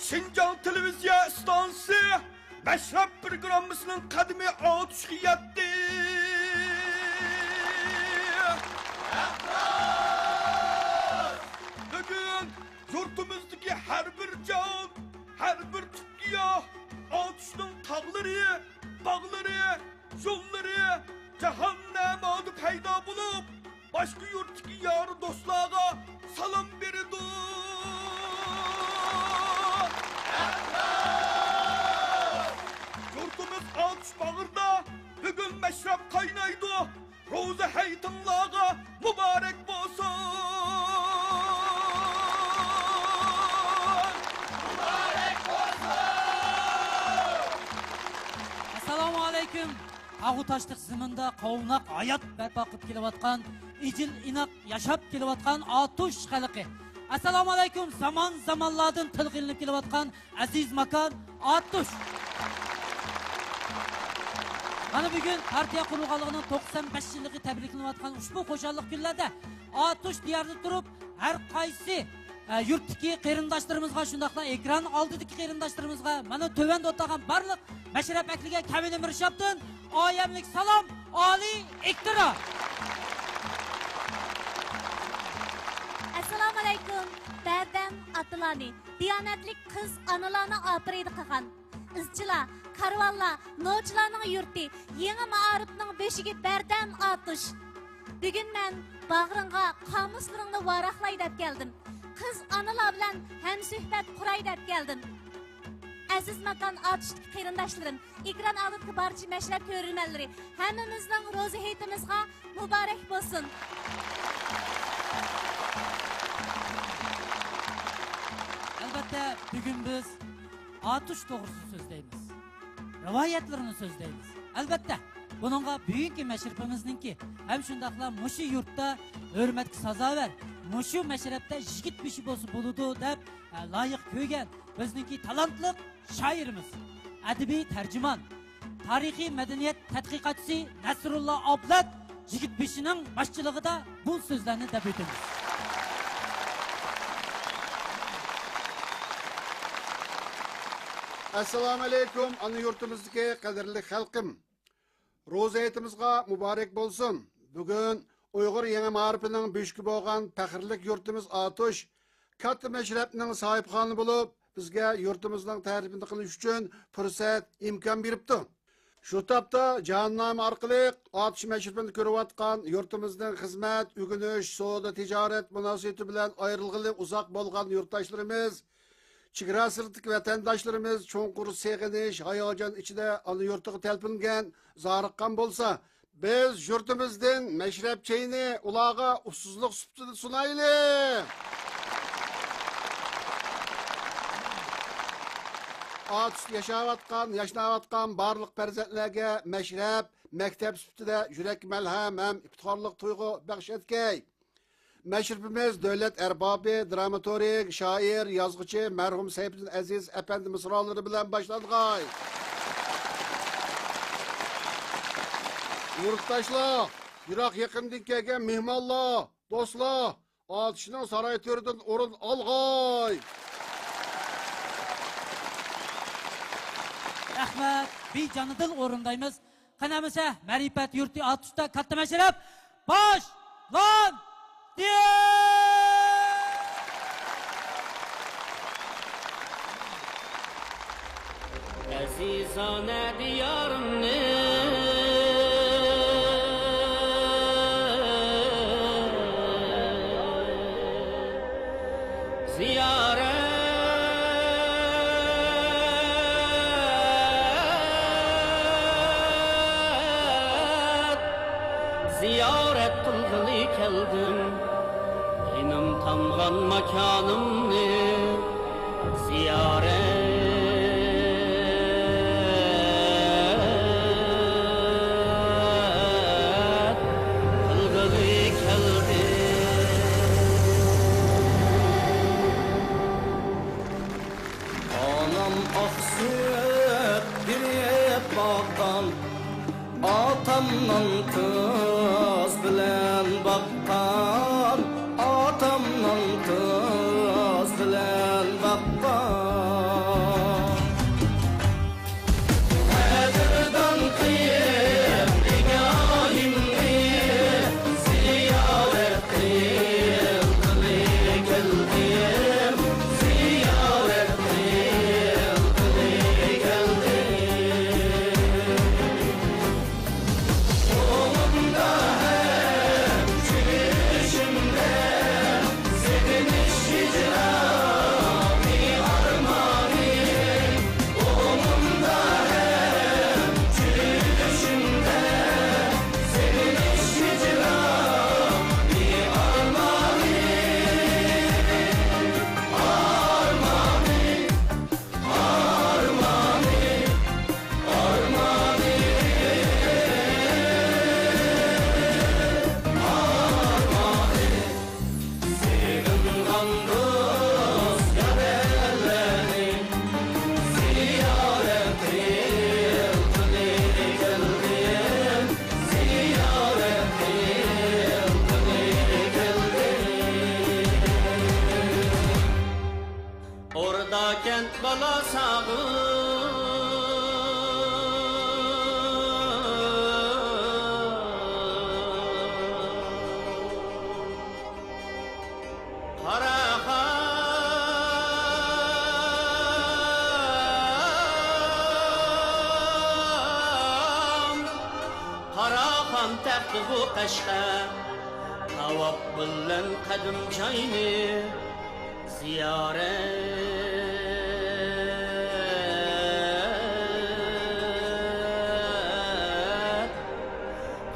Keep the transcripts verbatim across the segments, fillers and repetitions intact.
شىنجاڭ تېلېۋىزىيە ئىستانسىسى مەشرەپ پىروگراممىسىنىڭ قەدىمى ئاتۇشقا يەتتى. بۈگۈن يۇرتىمىزدىكى ھەر بىر جان، ھەر بىر تۈپ گىياھ ئاتۇشنىڭ تاغلىرى، باغلىرى، يوللىرى جاھان نەمادى پەيدا بولۇپ، باشقا يۇرتتىكى يار دوستلارغا سالام بېرىدۇ. يۇرتىمىز ئاتۇش باغرىدا بۈگۈن مەشرەپ قاينايدۇ. روزا ھېيتىڭلارغا مۇبارەك بولسۇن! مۇبارەك بولسۇن! ئەسسالامۇ ئەلەيكۇم! تاغۇ تاشلىق زېمىندا قاۋناق ھايات بەرپا قىلىپ كېلىۋاتقان، ئىجىل ئىناق ياشاپ كېلىۋاتقان ئاتۇش خەلقى. ئەسسالامۇ ئەلەيكۇم! زامان زامانلاردىن تىلغا ئېلىنىپ كېلىۋاتقان ئەزىز ماكان ئاتۇش. مانا بۈگۈن پارتىيە قۇرۇلغانلىقىنىڭ توقسان بەش يىللىقى تەبرىكلىنىۋاتقان ئۇشبۇ خۇشاللىق كۈنلەردە ئاتۇش دىيارىدا تۇرۇپ، ھەر قايسى، ئە، يۇرتتىكى قېرىنداشلىرىمىزغا، شۇنداقلا ئېكران ئالدىدىكى قېرىنداشلىرىمىزغا، مانا تۆۋەندە ئولتۇرغان بارلىق مەشرەپ ئەھلىگە كەۋىنى مىرشابتىن ئايەملىك سالام، ئالىي ئېھتىرام. ئەسسالامۇئەلەيكۇم، بەردەم ئاتىلارنى، دىيانەتلىك قىز ئانىلارنى ئاپىرىدە قىلغان ئىزچىلار، كارۋانلار، نوچىلارنىڭ يۇرتى، يېڭى مائارىپنىڭ بۆشۈكى بەردەم ئاتۇش. بۈگۈن مەن باغرىڭغا قامۇسلىرىڭنى ۋاراقلاي دەپ كەلدىم. قىز ئانىلار بىلەن ھەمسۆھبەت قۇراي دەپ كەلدىم. ئەزىز ماكان ئاتۇشتىكى قېرىنداشلىرىم، ئېكران ئالدىدىكى بارچە مەشرەپ كۆرۈرمەنلىرى، ھەممىمىزنىڭ روزا ھېيتىمىزغا مۇبارەك بولسۇن! ئەلۋەتتە، بۈگۈن بىز ئاتۇش توغرىسىدا سۆزلەيمىز، رىۋايەتلىرىنى سۆزلەيمىز. ئەلۋەتتە، بۇنىڭغا بۈگۈنكى مەشرىپىمىزنىڭكى ھەم شۇنداقلا مۇشۇ يۇرتتا ھۆرمەتكە سازاۋەر، مۇشۇ مەشرەپتە يىگىت بېشى بولسا بولىدۇ دەپ، ئە، لايىق كۆرگەن بىزنىڭكى تالانتلىق شائىرىمىز، ئەدەبىي تەرجىمان، تارىخىي مەدەنىيەت تەتقىقاتچىسى نەسرۇللا ئابلەت يىگىت بېشىنىڭ باشچىلىقىدا بۇ سۆزلەرنى دەپ ئۆتىمىز. ئەسسالامۇئەلەيكۇم، ئانا يۇرتىمىزدىكى قەدىرلىك خەلقىم! روزا ھېيتىمىزغا مۇبارەك بولسۇن! بۈگۈن ئۇيغۇر يېڭى مائارىپىنىڭ بۆشۈكى بولغان پەخىرلىك يۇرتىمىز ئاتۇش كاتتا مەشرەپنىڭ ساھىبخانى بولۇپ، بىزگە يۇرتىمىزنىڭ تەرىپىنى قىلىش ئۈچۈن پۇرسەت، ئىمكان بېرىپتۇ. شۇ تاپتا جاھاننامە ئارقىلىق ئاتۇش مەشرىپىنى كۆرۈۋاتقان يۇرتىمىزنىڭ خىزمەت، ئۆگىنىش، سودا، تىجارەت مۇناسىۋىتى بىلەن ئايرىلغىلى ئۇزاق بولغان يۇرتداشلىرىمىز، چېگرا سىرتىدىكى ۋەتەنداشلىرىمىز چوڭقۇر سېغىنىش، ھاياجان ئىچىدە ئانا يۇرتىغا تەلپۈنگەن، زارىققان بولسا، بىز يۇرتىمىزدىن مەشرەپ چېيىنى ئۇلارغا ئۇسسۇزلۇق سۈپىتىدە سۇنايلى! ئاتۇشتا ياشاۋاتقان، ياشناۋاتقان بارلىق پەرزەنتلەرگە مەشرەپ، مەكتەپ سۈپىتىدە يۈرەككە مەلھەم ھەم ئىپتىخارلىق تۇيغۇ بەخش ئەتكەي! مەشرىپىمىز دۆلەت ئەربابى، دراماتورگ، شائىر، يازغۇچى مەرھۇم سەيپىدىن ئەزىز ئەپەندى مىسرالىرى بىلەن باشلانغاي. يۇرتداشلار، يىراق يېقىندىن كەلگەن مېھمانلار، دوستلار، ئاتۇشنىڭ ساراي تۆرىدىن ئورۇن ئالغاي. رەھمەت، بىجانىدىل ئورۇندايمىز. قېنى ئەمىسە، مەرىپەت يۇرتى ئاتۇشتا كاتتا مەشرەپ باشلاندى! ئەزىزانە دىيارىمنى زىيارەت، زىيارەت قىلغىلى كەلدىم. ئىنىم تامغان ماكانىمنى زىيارەت قىلغىلى كەلدىم. ئانام ئاق سۈت بېرىپ باققان، ئاتامنىڭ قىز بىلەن باققان، ئاتامنىڭ قىز بىلەن باققان. كەنت بالا ساغىن. قاراخان، قاراخان تەختى بۇ قەشقەر، تاۋاپ بىلەن قەدىم جاينى زىيارەت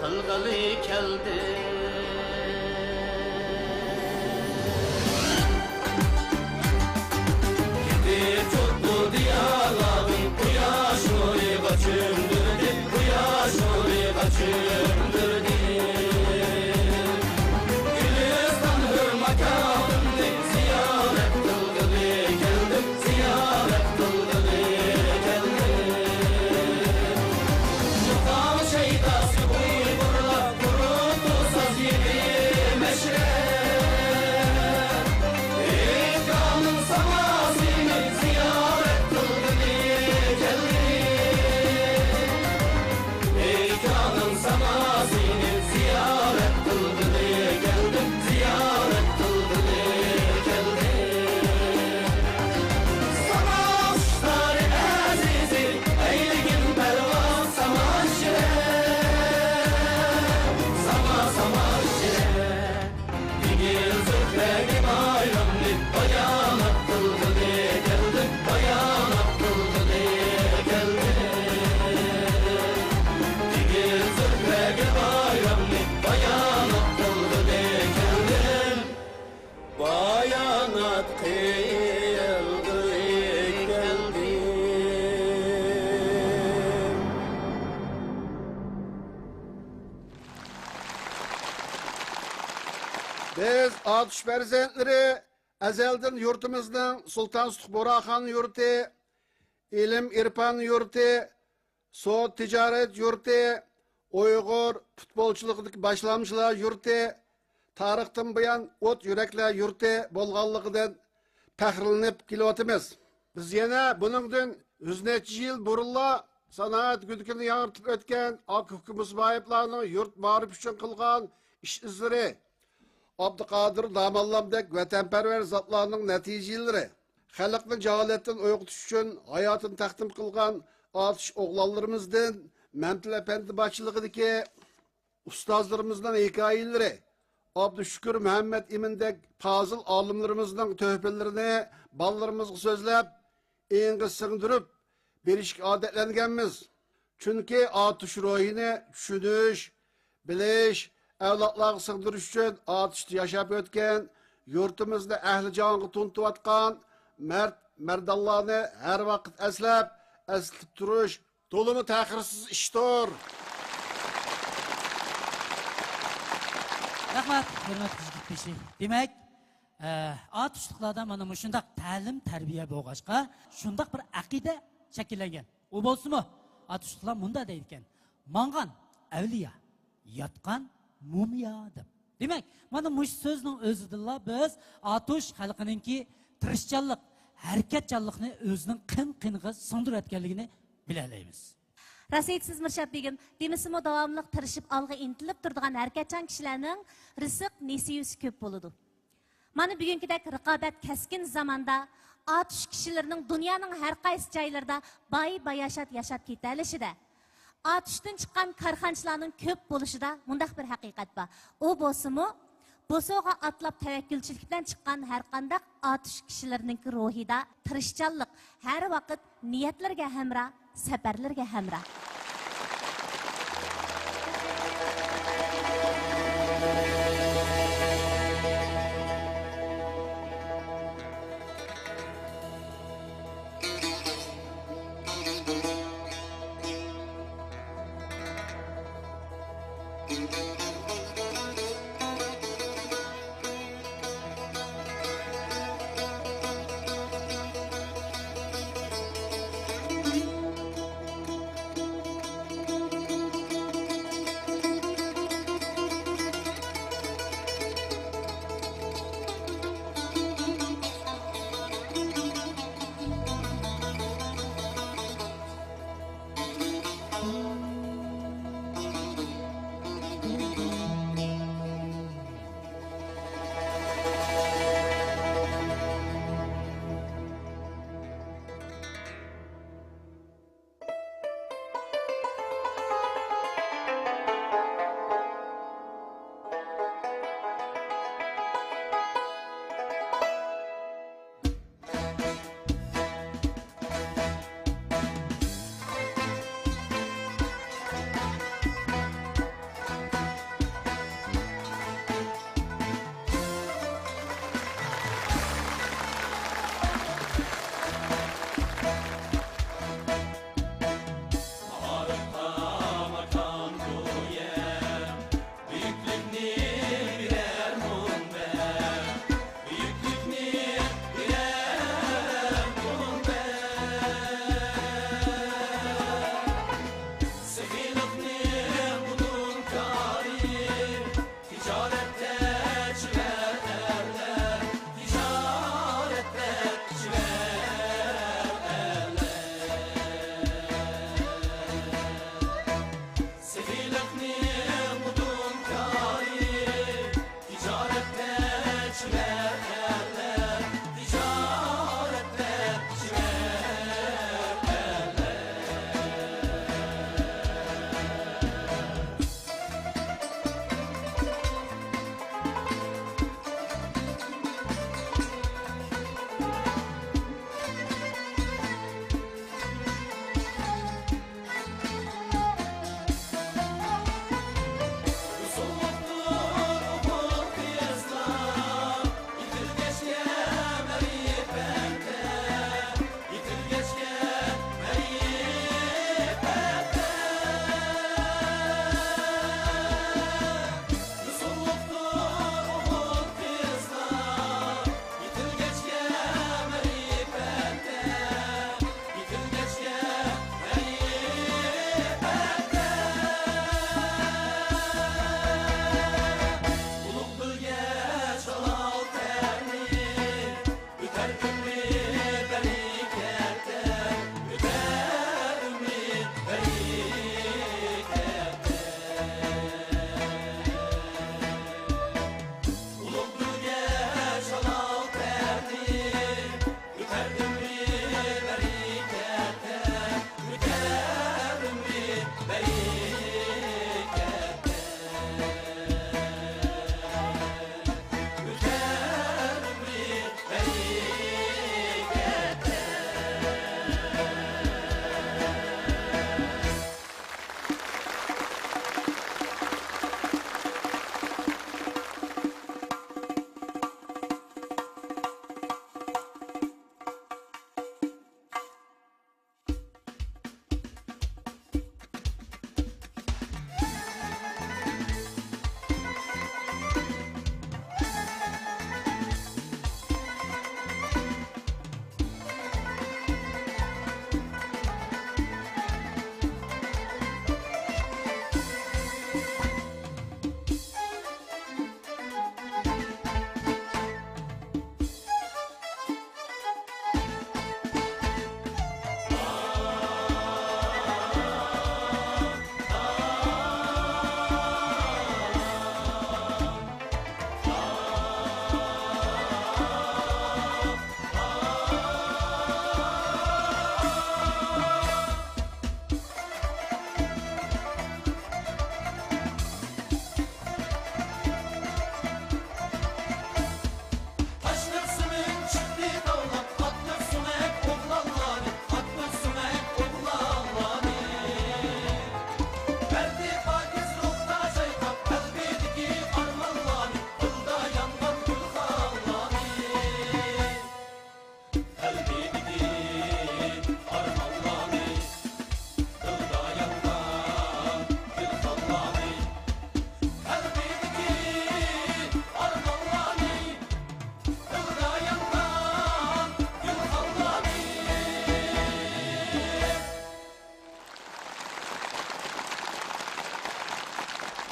قىلغىلى كەلدى. يېتىپ چوتتۇ دىيارلارنى، قۇياش نۇرىغا چۆمدۈردى، قۇياش نۇرىغا چۆمدۈردى. گۈلىستان ھۆر ماكانىمنى زىيارەت قىلغىلى كەلدىم، زىيارەت قىلغىلى كەلدىم. شۇخاڭ شەيداسى ئۇيغۇرلار، قۇرۇتۇ ساز يېدى مەشرەپ. ئېيتقانىڭ ساماسىنى زىيارەت قىلغىلى كەلدىم. ئېيتقانىڭ ساماسىنى زىيارەت قىلغىلى كەلدىم، زىيارەت قىلغىلى كەلدىم. ساما ئۇستارى ئەزىزى ئەيلىگىن پەرۋاز ساما ئىچرە، ساما، ساما ئىچرە. دېگىل زۆھرەگە بايرامنى بايانات قىلغىلى كەلدىم، بايانات قىلغىلى كەلدىم. دېگىل زۆھرەگە بايرامنى بايانات قىلغىلى كەلدىم، بايانات قىلغىلى كەلدىم. بىز ئاتۇش پەرزەنتلىرى ئەزەلدىن يۇرتىمىزنىڭ سۇلتان سۇتۇق بۇغراخان يۇرتى، ئىلىم-ئېرپان يۇرتى، سودا تىجارەت يۇرتى، ئۇيغۇر پۇتبولچىلىقىدىكى باشلامچىلار يۇرتى، تارىختىن بۇيان ئوت يۈرەكلەر يۇرتى بولغانلىقىدىن پەخىرلىنىپ كېلىۋاتىمىز. بىز يەنە بۇنىڭدىن يۈز نەچچە يىل بۇرۇنلا سانائەت گۈدۈكىنى ياڭرىتىپ ئۆتكەن ئاكا ئۇكا مۇسابىپلارنىڭ يۇرت مائارىپى ئۈچۈن قىلغان ئىش ئىزلىرى، ئابدۇقادىر داموللامدەك ۋەتەنپەرۋەر زاتلارنىڭ نەتىجىلىرى، خەلقنى جاھالەتتىن ئويغىتىش ئۈچۈن ھاياتىنى تەقدىم قىلغان ئاتۇش ئوغلانلىرىمىزدىن مەمتىلى ئەپەندى باشچىلىقىدىكى ئۇستازلىرىمىزنىڭ ھېكايىلىرى، ئابدۇشۈكۈر مۇھەممەد ئىمىندەك پازىل ئالىملىرىمىزنىڭ تۆھپىلىرىنى بالىلىرىمىزغا سۆزلەپ، ئېڭىغا سىڭدۈرۈپ بېرىشكە ئادەتلەنگەنمىز. چۈنكى ئاتۇش روھىنى چۈشىنىش، بىلىش، ئەۋلادلارغا سىڭدۈرۈش ئۈچۈن ئاتۇشتا ياشاپ ئۆتكەن، يۇرتىمىزنى ئەھلى جانغا تونۇتۇۋاتقان مەرد، مەردانلارنى ھەر ۋاقىت ئەسلەپ، ئەسلىتىپ تۇرۇش تولىمۇ تەخىرسىز ئىشتۇر. رەھمەت، ھۆرمەتلىك يىگىت بېشى. دېمەك، ئە، ئاتۇشلۇقلاردا مانا مۇشۇنداق تەلىم-تەربىيە بولغاچقا، شۇنداق بىر ئەقىدە شەكىللەنگەن. ئۇ بولسىمۇ، ئاتۇشلۇقلار مۇنداق دەيدىكەن: «ماڭغان ئەۋلىيا، ياتقان مۇمىيا» دەپ. دېمەك، مانا مۇشۇ سۆزنىڭ ئۆزىدىنلا بىز ئاتۇش خەلقىنىڭكى تىرىشچانلىق، ھەرىكەتچانلىقنى ئۆزىنىڭ قېن-قېنىغا سىڭدۈرۈۋەتكەنلىكىنى بىلەلەيمىز. راست ئېيتىسىز، مىرشات بېگىم. دېمىسىمۇ، داۋاملىق تىرىشىپ ئالغا ئىنتىلىپ تۇرىدىغان ھەرىكەتچان كىشىلەرنىڭ رىزىق نېسىۋىسى كۆپ بولىدۇ. مانا بۈگۈنكىدەك رىقابەت كەسكىن زاماندا ئاتۇش كىشىلىرىنىڭ دۇنيانىڭ ھەر قايسى جايلىرىدا باي-باياشات ياشاپ كېتەلىشىدە، ئاتۇشتىن چىققان كارخانىچىلارنىڭ كۆپ بولۇشىدا مۇنداق بىر ھەقىقەت بار. ئۇ بولسىمۇ، بوسۇغا ئاتلاپ تەۋەككۈلچىلىك بىلەن چىققان ھەرقانداق ئاتۇش كىشىلىرىنىڭكى روھىدا تىرىشچانلىق، ھەر ۋاقىت نىيەتلىرىگە ھەمراھ، سەپەرلىرىگە ھەمراھ.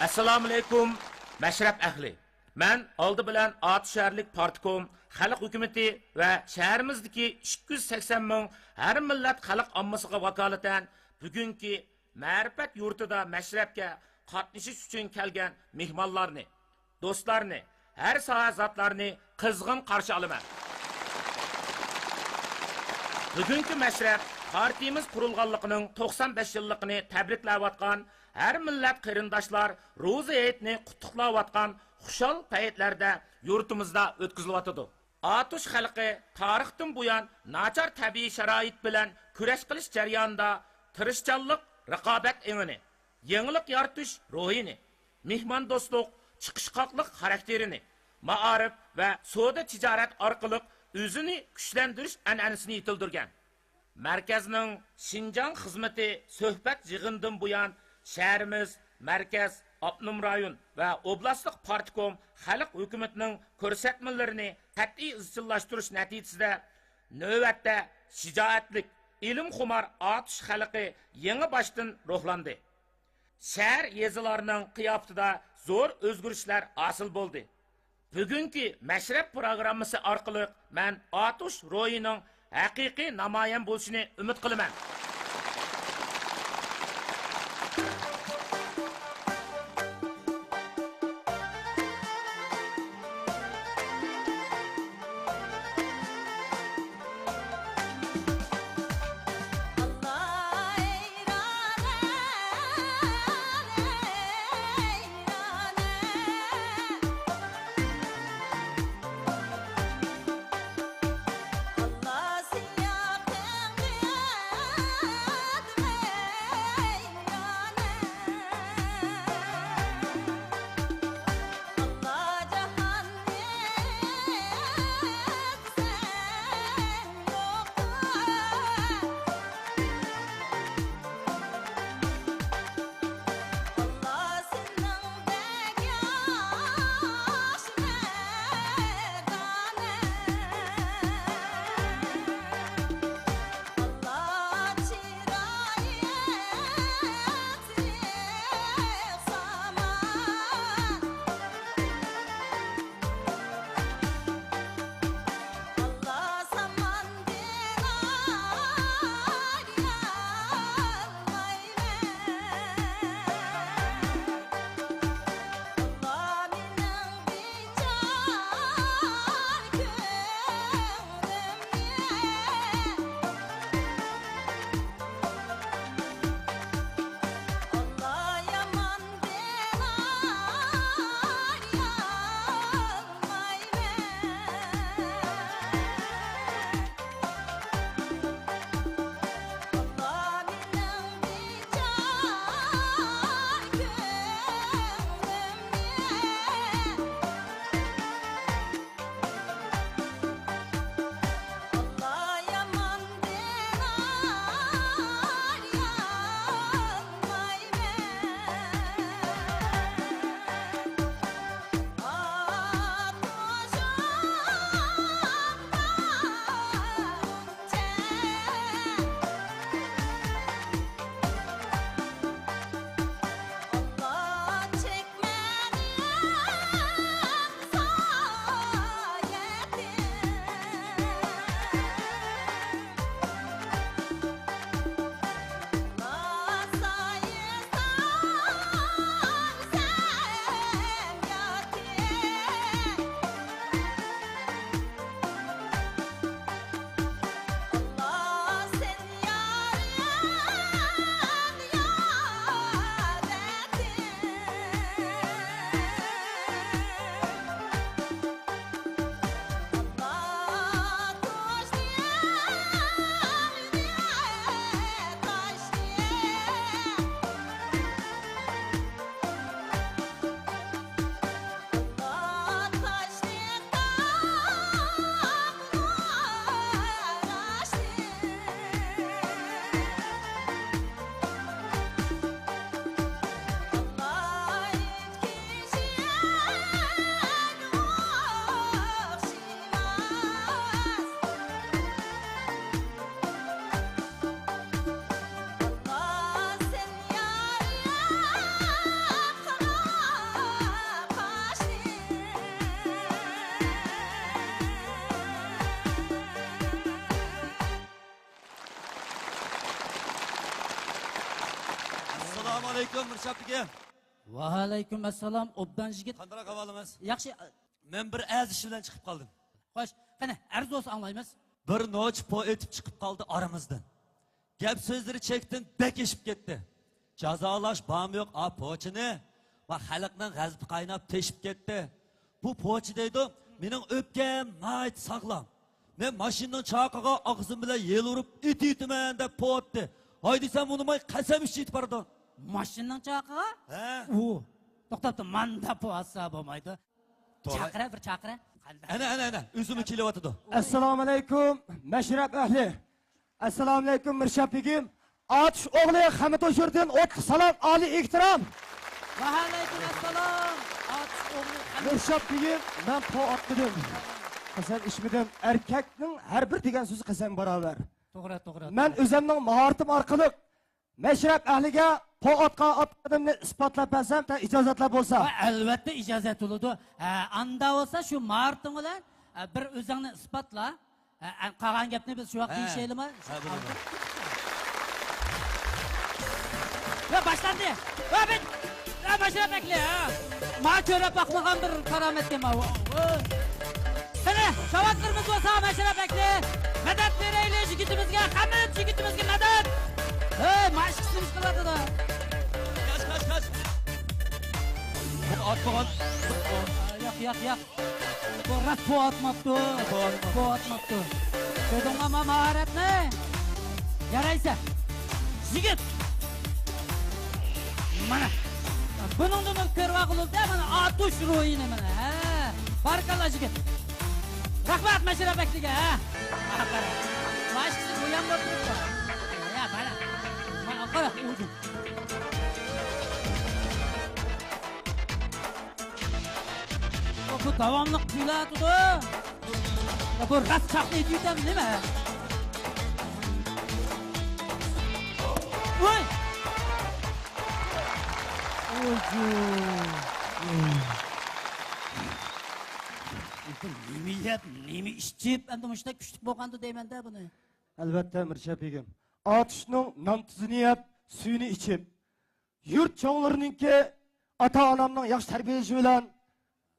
ئەسسالامۇئەلەيكۇم، مەشرەپ ئەھلى! مەن ئالدى بىلەن ئاتۇش شەھەرلىك پارتكوم، خەلق ھۆكۈمىتى ۋە شەھىرىمىزدىكى ئىككى يۈز سەكسەن مىڭ ھەر مىللەت خەلق ئاممىسىغا ۋاكالىتەن بۈگۈنكى مەرىپەت يۇرتىدا مەشرەپكە قاتنىشىش ئۈچۈن كەلگەن مېھمانلارنى، دوستلارنى، ھەر ساھە زاتلارنى قىزغىن قارشى ئالىمەن. بۈگۈنكى مەشرەپ پارتىيىمىز قۇرۇلغانلىقىنىڭ توقسان بەش يىللىقىنى تەبرىكلەۋاتقان ھەر مىللەت قېرىنداشلار روزا ھېيتنى قۇتلۇقلاۋاتقان خۇشال پەيتلەردە يۇرتىمىزدا ئۆتكۈزۈلۈۋاتىدۇ. ئاتۇش خەلقى تارىختىن بۇيان ناچار تەبىئىي شارائىت بىلەن كۈرەش قىلىش جەريانىدا تىرىشچانلىق، رىقابەت ئېڭىنى، يېڭىلىق يارىتىش روھىنى، مېھماندوستلۇق، چىقىشقاقلىق خاراكتېرىنى، مائارىپ ۋە سودا تىجارەت ئارقىلىق ئۆزىنى كۈچلەندۈرۈش ئەنئەنىسىنى يېتىلدۈرگەن. مەركەزنىڭ شىنجاڭ خىزمىتى سۆھبەت يىغىنىدىن بۇيان، شەھىرىمىز، مەركەز، ئاپتونوم رايون ۋە ئوبلاستلىق پارتكوم خەلق ھۆكۈمىتىنىڭ كۆرسەتمىلىرىنى قەتئىي ئىزچىللاشتۇرۇش نەتىجىسىدە، نۆۋەتتە شىجائەتلىك، ئىلىمخۇمار ئاتۇش خەلقى يېڭى باشتىن روھلاندى. شەھەر، يېزىلارنىڭ قىياپىتىدە زور ئۆزگىرىشلەر ھاسىل بولدى. بۈگۈنكى مەشرەپ پىروگراممىسى ئارقىلىق مەن ئاتۇش روھىنىڭ ھەقىقىي نامايان بولۇشىنى ئۈمىد قىلىمەن. ئەسسالامۇئەلەيكۇم، مىرشات بېگىم. ۋەئەلەيكۇم ئەسسالام، ئوبدان يىگىت. قانداق ئەھۋالىڭىز؟ ياخشى. مەن بىر ئەز ئىش بىلەن چىقىپ قالدىم. خوش، قېنى، ئەرز بولسا ئاڭلايمىز. بىر نوچى پو ئېتىپ چىقىپ قالدى ئارىمىزدىن. گەپ سۆزلىرى چەكتىن بەك ئېشىپ كەتتى. جازالاش بارمۇ يوق، ئا پوچىنى؟ ۋە خەلقنىڭ غەزىپى قايناپ تېشىپ كەتتى. بۇ پوچى دەيدۇ، مېنىڭ ئۆپكەم ناھايىتى ساغلام. مەن ماشىنىنىڭ چاقىغا ئاغزىم بىلەن يېلىۋۇرۇپ ئېتىۋېتىمەن دەپ پوۋاتتى. ھاي دېسەم ئۇنىماي قەسەم ئىچىۋېتىپ بارىدۇ. ماشىنىنىڭ چاقىغا؟ ھە. ئۇ. توختاپتۇ، ماندا پوۋاتسا بولمايدۇ. توغرا. چاقىرە، بىر چاقىرە. ئەنە، ئەنە، ئەنە، ئۆزىمۇ كېلىۋاتىدۇ. ئەسسالامۇئەلەيكۇم، مەشرەپ ئەھلى. ئەسسالامۇئەلەيكۇم، مىرشات بېگىم. ئاتۇش ئوغلى خەمىت ھوشۇردىن ئوتلۇق سالام، ئالىي ئېھتىرام. ۋەئەلەيكۇم ئەسسالام. ئاتۇش ئوغلى خەمىت. مىرشات بېگىم، مەن پو ئاتمىدىم. قەسەم ئىچمىدىم. ئەركەكنىڭ ھەر بىر دېگەن سۆزى قەسەم باراۋەر. توغرا، توغرا، مەن توغرا. ئۆزۈمنىڭ ماھارىتىم ئارقىلىق مەشرەپ ئەھلىگە پو ئاتقان ئاتقىنىمنى ئىسپاتلاپ بەرسەم، تە ئىجازەتلەر بولسا. ۋە ئەلۋەتتە ئىجازەت بولىدۇ. ھە، ئاندا بولسا شۇ ماھارىتىڭ بىلەن، ھە، بىر ئۆزۈڭنى ئىسپاتلا. ھە، ئە، قالغان گەپنى بىز شۇ ۋاقىتتا ھە. دېيىشەيلىما؟ ھە، بولىدۇ. ۋە باشلاندى. ۋە بىت-، ۋە مەشرەپ ئەھلى، ھە. ما كۆرۈپ باقمىغان بىر كارامەتكەن ما. قېنى، شاۋاتلىرىمىز بولسا مەشرەپ ئەھلى. مەدەت بېرەيلى يىگىتىمىزگە، خەمىت يىگىتىمىزگە مەدەت. ھەي، ما ئىككىسىنى ئىش قىلىۋاتىدۇ. قاچ، قاچ، قاچ. بۇنى ئاتمىغان. ياق، ياق، ياق. بۇ راست پو ئاتماپتۇ. پو ئاتماپتۇ. پو ئاتماپتۇ. كۆردۈڭلارمۇ ماھارەتنى؟ يارايسە. يىگىت. مانا. بۇنىڭدىن كۆرۈۋالغىلى، مانا، ئاتۇش روھىنى، مانا. ھە. بارىكاللا، يىگىت. رەھمەت، مەشرەپ ئەھلىگە، ھە. مانا قارا. باشقىسى بۇيان بولۇپ تۇرۇپتۇ. يا، مانا. مانا قارا، ئۇدۇم. بۇ داۋاملىق كۈلەتىدۇ. يا، بۇ راست چاقنى ئېتىۋېتەم نېمە؟ ۋاي! نېمە يەپ، نېمە ئىچىپ، ئەمدى مۇشۇنداق كۈچلۈك بولغاندۇ دەيمەن-دە بۇنى. ئەلۋەتتە، مىرشات بېگىم. ئاتۇشنىڭ نان تۇزىنى يەپ، سۈيىنى ئىچىپ، يۇرت چوڭلىرىنىڭكى، ئاتا-ئانامنىڭ ياخشى تەربىيەلىشى بىلەن،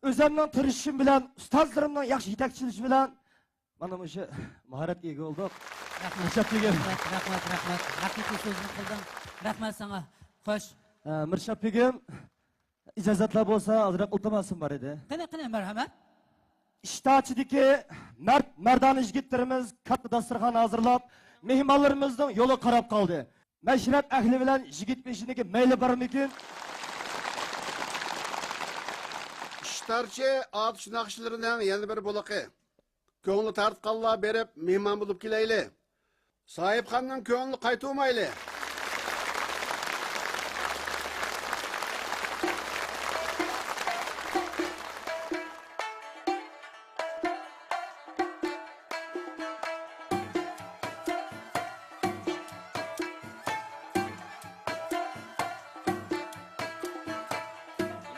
ئۆزۈمنىڭ تىرىشىشىم بىلەن، ئۇستازلىرىمنىڭ ياخشى يېتەكچىلىشى بىلەن، مانا مۇشۇ ماھارەتكە ئىگە بولدۇق. رەھمەت. مىرشات بېگىم. رەھمەت، رەھمەت، رەھمەت. ھەقىقىي سۆزنى قىلدىڭ. رەھمەت ساڭا. خوش. ئە، مىرشات بېگىم، ئىجازەتلەر بولسا، ئازراق ئىلتىماسىم بار ئىدى. قېنى، قېنى، مەرھەمەت. ئىشتاچىدىكى مەرد، مەردانە يىگىتلىرىمىز كاتتا داستۇرخان ھازىرلاپ، مېھمانلىرىمىزنىڭ يولىغا قاراپ قالدى. مەشرەپ ئەھلى بىلەن يىگىت بېشىدىكى مەيلى بارمىكىن؟ ئىشتارچى ئاتۇش ناخشىلىرىنىڭ يەنە بىر بولىقى. كۆڭلى تارتقانلار بېرىپ مېھمان بولۇپ كېلەيلى. ساھىبخاننىڭ كۆڭلىنى قايتۇرمايلى.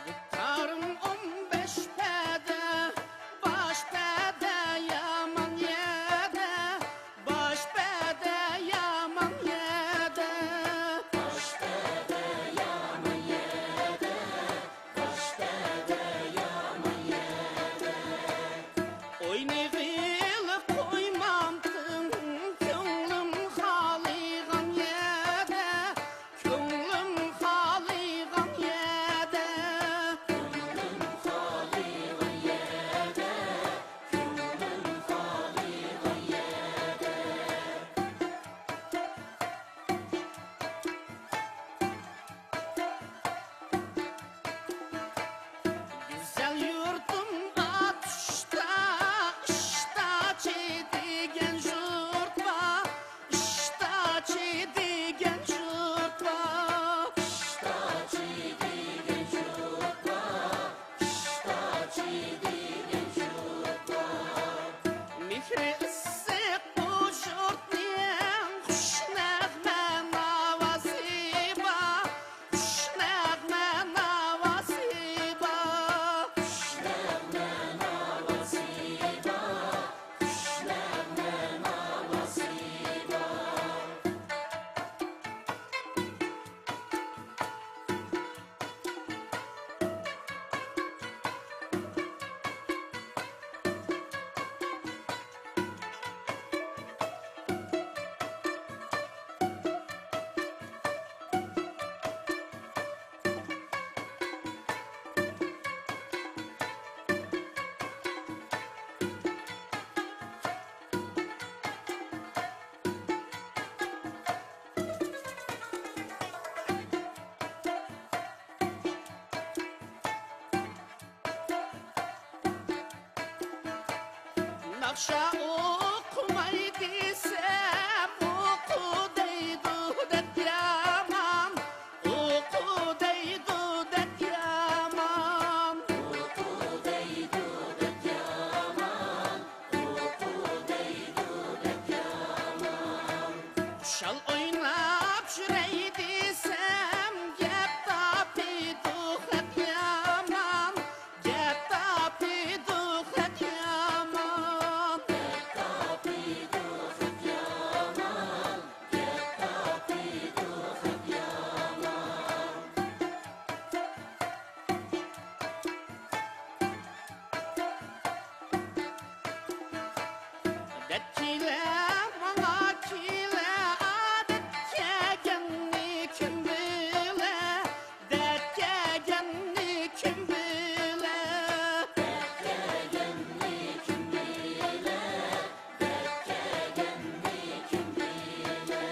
دۇتارىم ئون بەش پەدە، باش پەدە يامان يەردە، باش پەدە يامان يەردە، شا ئوقۇماي دېسەم، ئوقۇ دەيدۇ دەپ يامان، ئوقۇ دەيدۇ دەپ يامان، ئوقۇ دەيدۇ دەپ يامان، ئوقۇ دەيدۇ دەپ يامان. خۇشال ئويناپ يۈرەي دېسەم، گەپ تاپىدۇ خەت يامان، گەپ تاپىدۇ خەت يامان، گەپ تاپىدۇ خەت يامان، گەپ تاپىدۇ خەت يامان. دەت كېلە، ماڭا كېلە، ئادەت كەلگەننى كىم بىلە؟ دەت كەلگەننى كىم بىلە؟ دەت كەلگەننى كىم بىلە؟ دەت كەلگەننى كىم بىلە؟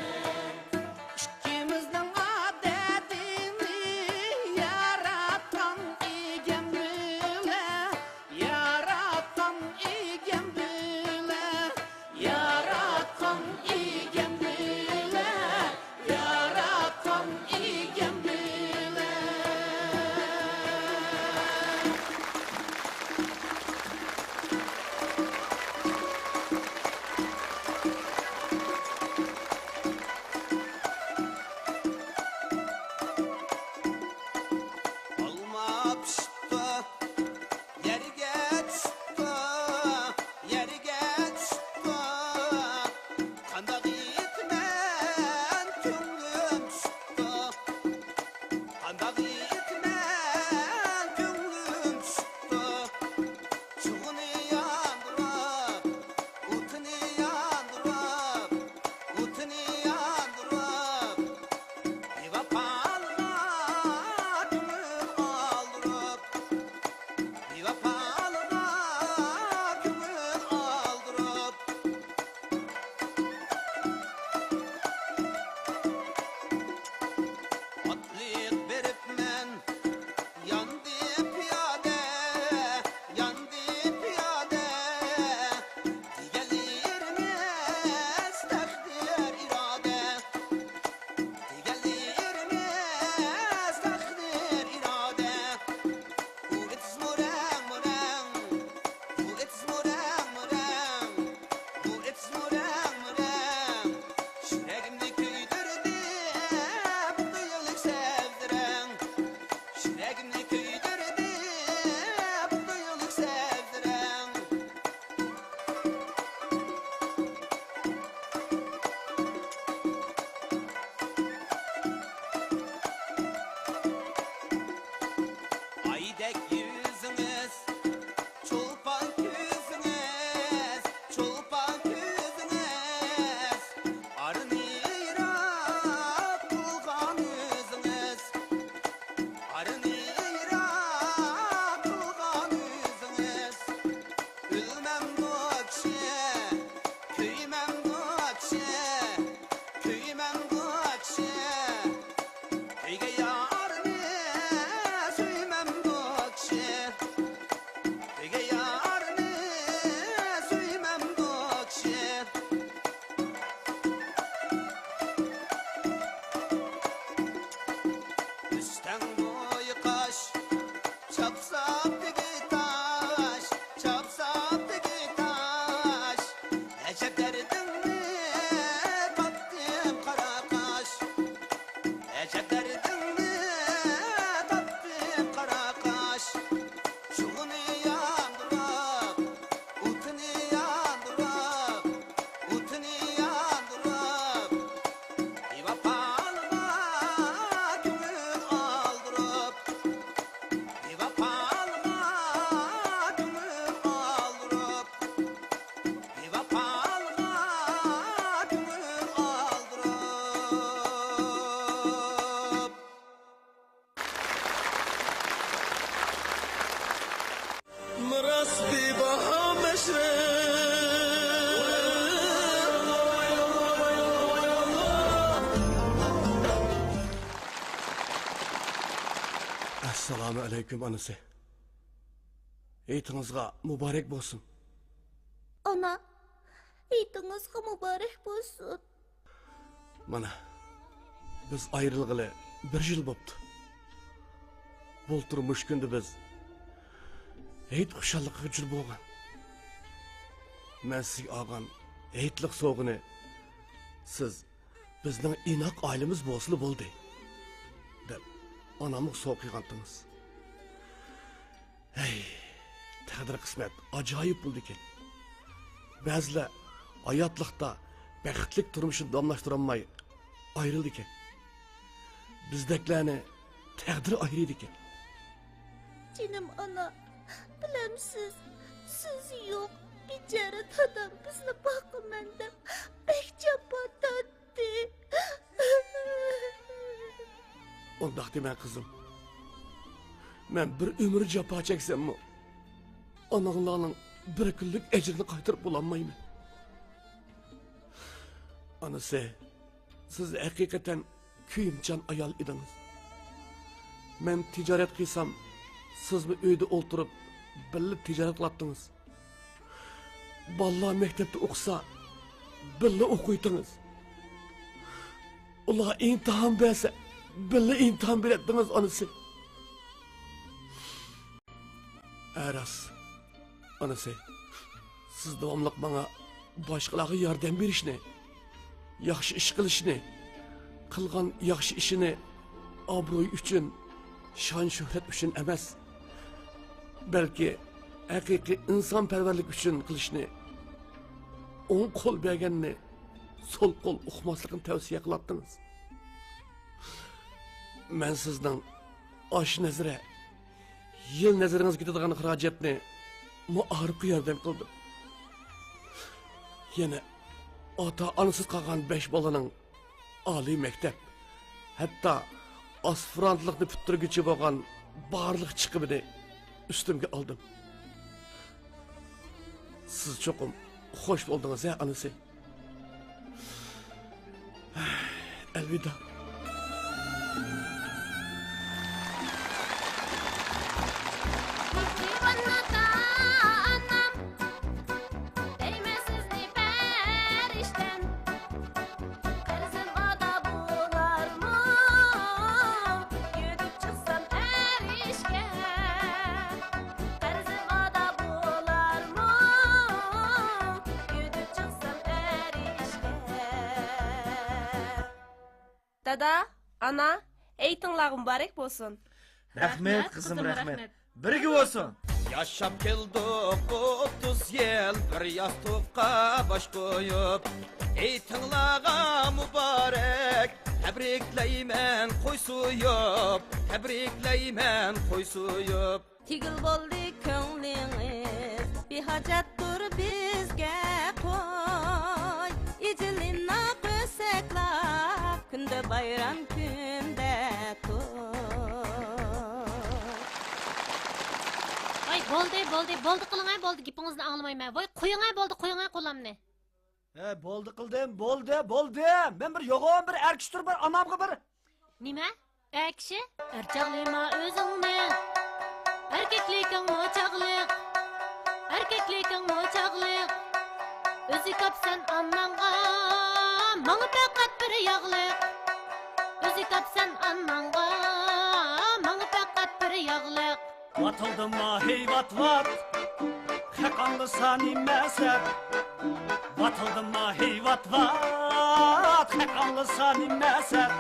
ئىككىمىزنىڭ ئادەتىنى ياراتقان ئىگەم بىلە، ياراتقان ئىگەم بىلە، ياراتقان ئىگەم بىلە، ياراتقان ئىگەم بىلە. ئالما پىشىپتۇ، يەرگە چۈشۈپتۇ، يەرگە چۈشۈپتۇ. قانداق يېيىمەن، كۆڭلۈم چۈشۈپتۇ. قانداق يېيىمەن، كۆڭلۈم چۈشۈپتۇ. چوغىنى ياندۇرۇپ، ئوتىنى ياندۇرۇپ، ئوتىنى ياندۇرۇپ، بىۋاپالىققا كۆڭۈل ئالدۇرۇپ، بىۋاپالىققا كۆڭۈل ئالدۇرۇپ. ئاتلىق بېرىپمەن، ياندى پىيادە، ياندى پىيادە. دېگەنلىرىمىز تەقدىر ئىرادە، دېگەنلىرىمىز تەقدىر ئىرادە. ئۇ ئېتىزمۇ رەڭ-مۇ رەڭ، ئۇ ئېتىزمۇ رەڭ-مۇ رەڭ، ئۇ ئېتىزمۇ رەڭ-مۇ رەڭ. يۈرەكنى كۆيدۈردى بۇ تۇيۇقلۇق سەۋزىرەڭ. يۈرەكنى كۆيدۈردى بۇ تۇيۇقلۇق سەۋزىرەڭ. ئايدەك يۈزىڭىز، چولپان كۆزىڭىز، چولپان كۆزىڭىز، ئارىنى يىراق قىلغان ئۆزىڭىز، ئارىنى يىراق قىلغان ئۆزىڭىز. ئۆلمەمدۇ كىشى، كۆيمەمدۇ كىشى، كۆيمەمدۇ كىشى. كۆيگەن يارنى سۆيمەمدۇ كىشى، كۆيگەن يارنى سۆيمەمدۇ كىشى. ئۆستەڭ بويى قاش، چاپساپ تېگى تاش، چاپساپ تېگى تاش. ئەجەب دەردىڭنى تاپتىم قارا قاش، ئەجەب دەردىڭنى تاپتىم قارا قاش. چوغىنى ياندۇرۇپ، ئوتىنى ياندۇرۇپ، ئوتىنى ياندۇرۇپ، بىۋاپالىققا كۆڭۈل ئالدۇرۇپ، بىۋاپالىققا كۆڭۈل ئالدۇرۇپ، بىۋاپالىققا كۆڭۈل ئالدۇرۇپ. مىراس بىباھا مەشرەپ. ئەسسالامۇ ئەلەيكۇم، ئانىسى. ھېيتىڭىزغا مۇبارەك بولسۇن. ئانا، ھېيتىڭىزغا مۇبارەك بولسۇن. مانا، بىز ئايرىلغىلى بىر يىل بوپتۇ. بۇلتۇر مۇشۇ كۈندە بىز ھېيت خۇشاللىقىغا جۈر بولغان. مەن سىزگە ئالغان ھېيتلىق سوۋغىنى سىز «بىزنىڭ ئىناق ئائىلىمىز بولسىلا بولدى» دەپ، ئانامغا سوۋغا قىلغانتىڭىز. ھەي، تەقدىر قىسمەت ئاجايىپ بولىدىكەن. بەزىلەر ھاياتلىقتا بەختلىك تۇرمۇشىنى داۋاملاشتۇرالماي ئايرىلىدىكەن. بىزدەكلەرنى تەقدىر ئايرىيدىكەن. جېنىم ئانا، بىلەمسىز، سىز يوق، بىچارە دادام بىزنى باقىمەن دەپ بەك جاپا تارتتى. ئۇنداق دېمە، قىزىم. مەن بىر ئۆمۈر جاپا چەكسەممۇ، ئاناڭلارنىڭ بىر كۈنلۈك ئەجرىنى قايتۇرۇپ بولالمايمەن. ئانىسى، سىز ھەقىقەتەن كۆيۈمچان ئايال ئىدىڭىز. مەن تىجارەت قىلسام، سىزمۇ ئۆيدە ئولتۇرۇپ بىللە تىجارەت قىلاتتىڭىز. بالىلار مەكتەپتە ئوقۇسا، بىللە ئوقۇيتتىڭىز. ئۇلار ئىمتىھان بەرسە، بىللە ئىمتىھان بېرەتتىڭىز، ئانىسى. ھە، راست. ئانىسى، سىز داۋاملىق ماڭا باشقىلارغا ياردەم بېرىشنى، ياخشى ئىش قىلىشنى، قىلغان ياخشى ئىشىنى ئابرۇي ئۈچۈن، شان-شۆھرەت ئۈچۈن ئەمەس، بەلكى ھەقىقىي ئىنسانپەرۋەرلىك ئۈچۈن قىلىشنى، ئوڭ قول بەرگەننى سول قول ئۇقماسلىقنى تەۋسىيە قىلاتتىڭىز. مەن سىزنىڭ ئاش نەزىرە، يىل نەزىرىڭىزگە كېتىدىغان خىراجەتنى مائارىپقا ياردەم قىلدىم. يەنە ئاتا-ئانىسىز قالغان بەش بالىنىڭ ئالىي مەكتەپ، ھەتتا ئاسپىرانتلىقنى پۈتتۈرگۈچە بولغان بارلىق چىقىمىنى ئۈستۈمگە ئالدىم. سىز چوقۇم خوش بولدىڭىز ھە، ئانىسى؟ ئەلۋىدا. مېھرىبان ئاتا-ئانام، دەيمەن سىزنى پەرىشتەم. قەرزىم ئادا بولارمۇ، يۈرۈپ چىقسام ھەر ئىشكە. قەرزىم ئادا بولارمۇ، يۈرۈپ چىقسام ھەر ئىشكە. دادا، ئانا، ھېيتىڭلارغا مۇبارەك بولسۇن. رەھمەت، رەھمەت، قىزىم، قىزىم، رەھمەت. رەھمەت. بىرگە بولسۇن. ياشاپ كەلدۇق ئوتتۇز يىل بىر ياستۇققا باش قويۇپ. ھېيتىڭلارغا مۇبارەك، تەبرىكلەيمەن قوي سويۇپ، تەبرىكلەيمەن قوي سويۇپ. تۈگۈل بولدى كۆڭلىڭىز، بىھاجەتتۇر بىزگە قوي. ئىجىلىناق ئۆسەكلا، كۈندە بايرام، كۈندە توي. ۋاي، بولدى، بولدى، بولدى قىلىڭە، بولدى، گېپىڭىزنى ئاڭلىمايمەن. ۋاي، قويۇڭە، بولدى، قويۇڭە قولامنى. ھە، بولدى قىلدىم، بولدى، بولدى. مەن بىر يوغان بىر ئەر كىشىدۇر، بىر ئانامغا بىر. نېمە؟ ئەر كىشى؟ ئەر چاغلىما ئۆزۈڭنى. ئەركەكلىكىڭمۇ چاغلىق. ئەركەكلىكىڭمۇ چاغلىق. ئۆزى تاپسەن ئاناڭغا، ماڭا پەقەت بىر ياغلىق. ئۆزى تاپسەن ئاناڭغا، ماڭا پەقەت بىر ياغلىق. ۋاتىلدىما ھەي ۋات ۋات، خەق ئاڭلىسا نېمە سەپ؟ ۋاتىلدىما ھەي ۋات ۋات، خەق ئاڭلىسا نېمە سەپ؟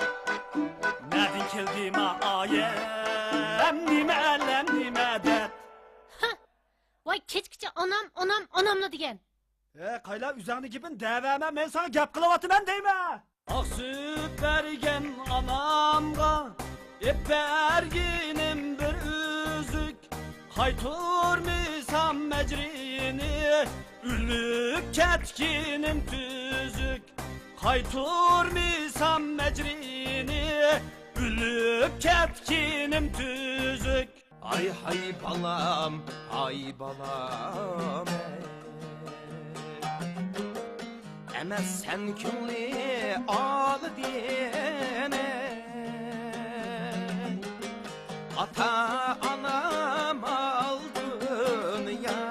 نەدىن كەلدىما ئايەم، نېمە ئەلەم، نېمە دەرد؟ ھە! ۋاي، كەچكىچە ئانام، ئانام، ئاناملا دېگەن. ھە، قايلا، ئۆزۈڭنىڭ گېپىنى دەۋەرمە، مەن ساڭا گەپ قىلىۋاتىمەن دەيمەن. ئاق سۈت بەرگەن ئانامغا، ئېپ بەرگىنىم بىر ئۈزۈك. قايتۇرمىسام ئەجرىنى، ئۆلۈپ كەتكىنىم تۈزۈك. قايتۇرمىسام ئەجرىنى، ئۆلۈپ كەتكىنىم تۈزۈك. ئاي ھاي بالام، ئاي بالام، ئەمەس سەن كۆڭلى ئالدىنى، ئاتا ئانام ئالدىن يا.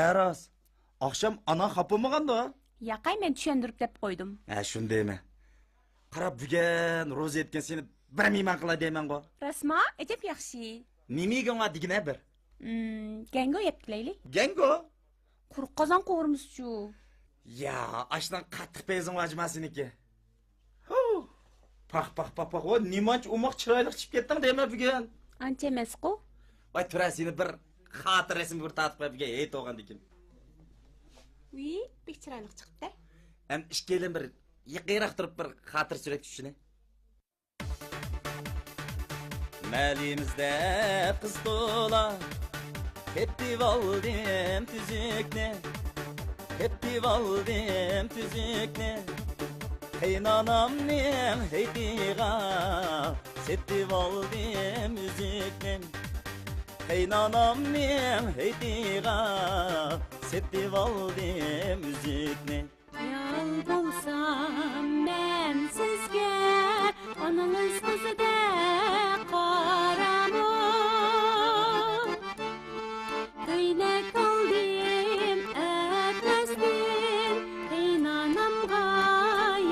ئەراز، ئاخشام ئاناڭ خاپا بولمىغاندۇ؟ ياقەي، مەن چۈشەندۈرۈپ دەپ قويدۇم. ھە، شۇنى دەيمەن. قاراپ، بۈگۈن روزا ئېيتكەن سېنى بىر مېھمان قىلاي دەيمەنغۇ. راستما؟ ئەجەب ياخشى. نېمە يېگۈڭ بار دېگىنە بىر. ئىم، گەڭگو يەپ كېلەيلى. گەڭگو؟ قۇرۇق قازان قورۇمىسىچۇ؟ يا، ئاشۇنىڭ قاتتىق پەيزىڭ بار جۇما سېنىڭكى. ھۇ! پاخ، پاخ، پاخ، پاخ. ۋو، نېمانچە ئوماق چىرايلىق چىقىپ كەتتىڭ دەيمەن بۈگۈن. ئانچە ئەمەسقۇ. ۋاي، تۇرە، سېنى بىر خاتىرە رەسىم بىر تارتىپ قوياي بۈگۈن، ھېيت بولغاندىكىن. ۋىي، بەك چىرايلىق چىقىپتە. ھەم ئىككىيلەن بىر يېقىنراق تۇرۇپ بىر خاتىرە سۈرەتكە چۈشىلى. مەھەللىمىزدە قىز تولا، تېپىۋالدىم تۈزۈكنى، تېپىۋالدىم تۈزۈكنى. قېينانامنىڭ ھېيتىغا سېتىۋالدىم ئۈزۈكنى، قېينانامنىڭ ھېيتىغا سېتىۋالدىم ئۈزۈكنى. ئايال بولسام مەن سىزگە، ئانىڭىز قىزىدەك قارامۇ؟ كۆينەك ئالدىم ئەتلەستىن، قېينانامغا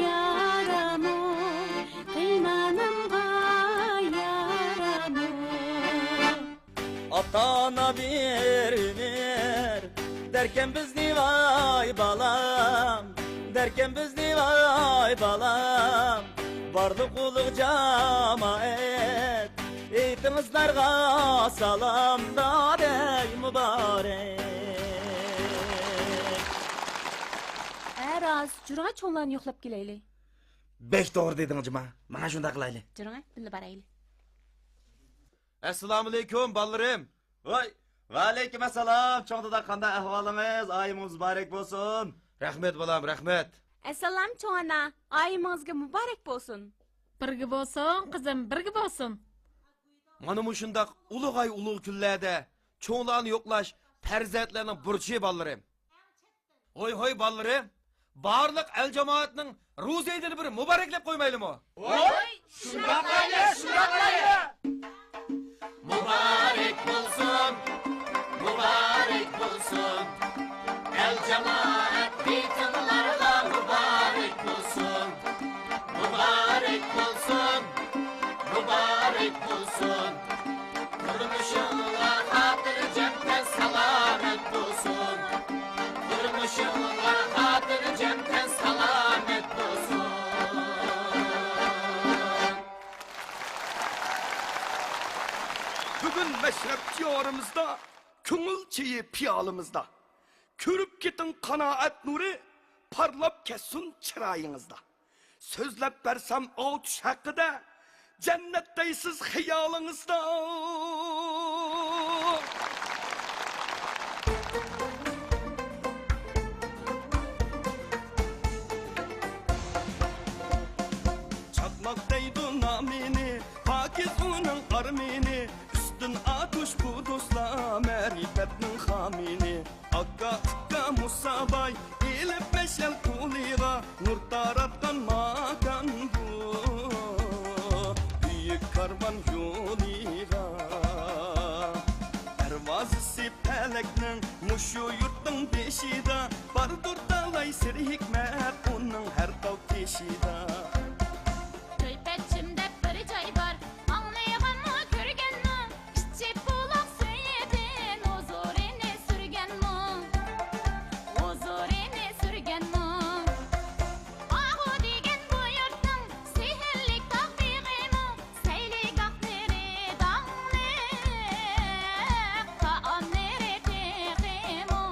يارامۇ؟ قېينانامغا يارامۇ؟ ئاتا-ئانا بىر ئۆمۈر، دەركەن بىزنى ۋاي بالام، دەركەن بىزنى ۋاي بالام. بارلىق ئۇلۇغ جامائەت، ھېيتىڭىزلارغا سالام، دادەي مۇبارەك. ھە راست، جۈرۈڭە چوڭلارنى يوقلاپ كېلەيلى. بەك توغرا دېدىڭ جۇما، مانا شۇنداق قىلايلى. جۈرۈڭە، بىللە بارايلى. ئەسسالامۇئەلەيكۇم، بالىلىرىم. ۋاي، ۋەئەلەيكۇم ئەسسالام، چوڭ دادا، قانداق ئەھۋالىڭىز؟ ئايىمىڭىز مۇبارەك بولسۇن. رەھمەت، بالام، رەھمەت. ئەسسالام، چوڭ ئانا، ئايىمىڭىزگە مۇبارەك بولسۇن. بىرگە بولسۇن، قىزىم، بىرگە بولسۇن. مانا مۇشۇنداق ئۇلۇغ ئاي، ئۇلۇغ كۈنلەردە چوڭلارنى يوقلاش پەرزەنتلەرنىڭ بۇرچى، بالىلىرىم. ھوي، ھوي، بالىلىرىم، بارلىق ئەل جامائەتنىڭ روزا ھېيتىنى بىر مۇبارەكلەپ قويمايلىمۇ؟ ھوي، شۇنداق قىلايلى، شۇنداق قىلايلى. مۇبارەك بولسۇن، مۇبارەك بولسۇن، ئەل جامائەت ھېيتىڭلارغا مۇبارەك بولسۇن. مۇبارەك بولسۇن، مۇبارەك بولسۇن. تۇرمۇشۇڭلار خاتىرجەم تەن سالامەت بولسۇن. تۇرمۇشۇڭلار خاتىرجەم تەن سالامەت بولسۇن. بۈگۈن مەشرەپ دىيارىمىزدا، كۆڭۈل چېيى پىيالىمىزدا. كۆرۈپ كېتىڭ قانائەت نۇرى، پارلاپ كەتسۇن چىرايىڭىزدا. سۆزلەپ بەرسەم ئاۋۇ چۈش ھەققىدە، جەننەت دەيسىز خىيالىڭىزدا. چاقماق دەيدۇ نامىنى، پاكىز ئۇنىڭ ئارمىنى، ئۈستۈن ئاتۇش بۇ دوستلار، مەرىپەتنىڭ خامىنى. ئاكا، ئۇكا مۇساباي، ئېلىپ مەشئەل قولىغا، نۇر تاراتقان ماكان بۇ بۈيۈك كارۋان يولىغا. دەرۋازىسى پەلەكنىڭ مۇشۇ يۇرتنىڭ بېشىدا، باردۇر تالاي سىر ھېكمەت ئۇنىڭ ھەر تال تېشىدا. كۆيپەتچىم دەپ بىر جاي بار، ئاڭلىغانمۇ، كۆرگەنمۇ؟ ئىچىپ بۇلاق سۈيىدىن ھۇزۇرىنى سۈرگەنمۇ؟ ھۇزۇرىنى سۈرگەنمۇ؟ ئاغۇ دېگەن بۇ يۇرتنىڭ سېھىرلىك تاغ بېغىمۇ؟ سەيلىگاھلىرى داڭلىق، تائاملىرى تېخىمۇ.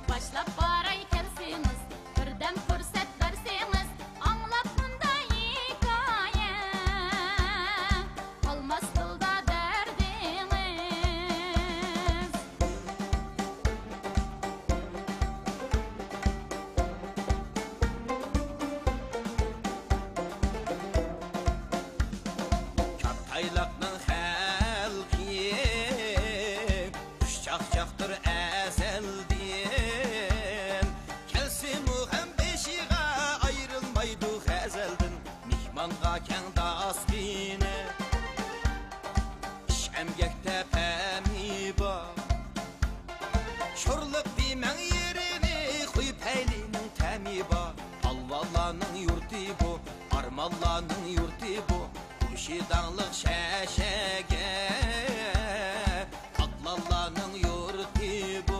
باشلاپ باراي كەلسىڭىز، بىردەم پۇرسەت بەرسىڭىز، ئاڭلاپ مۇنداق ھېكايە، قالماس دىلدا دەردىڭىز. كاتايلاقنىڭ خەلقى خۇشچاقچاقتۇر ئەزەلدىن. كەلسىمۇ غەم بېشىغا، ئايرىلمايدۇ غەزەلدىن. مېھمانغا كەڭ داستىنى، ئىش ئەمگەكتە پەمى بار. ئاقلانلارنىڭ يۇرتى بۇ، خۇشى داڭلىق شەشەگە. ئاقلانلارنىڭ يۇرتى بۇ.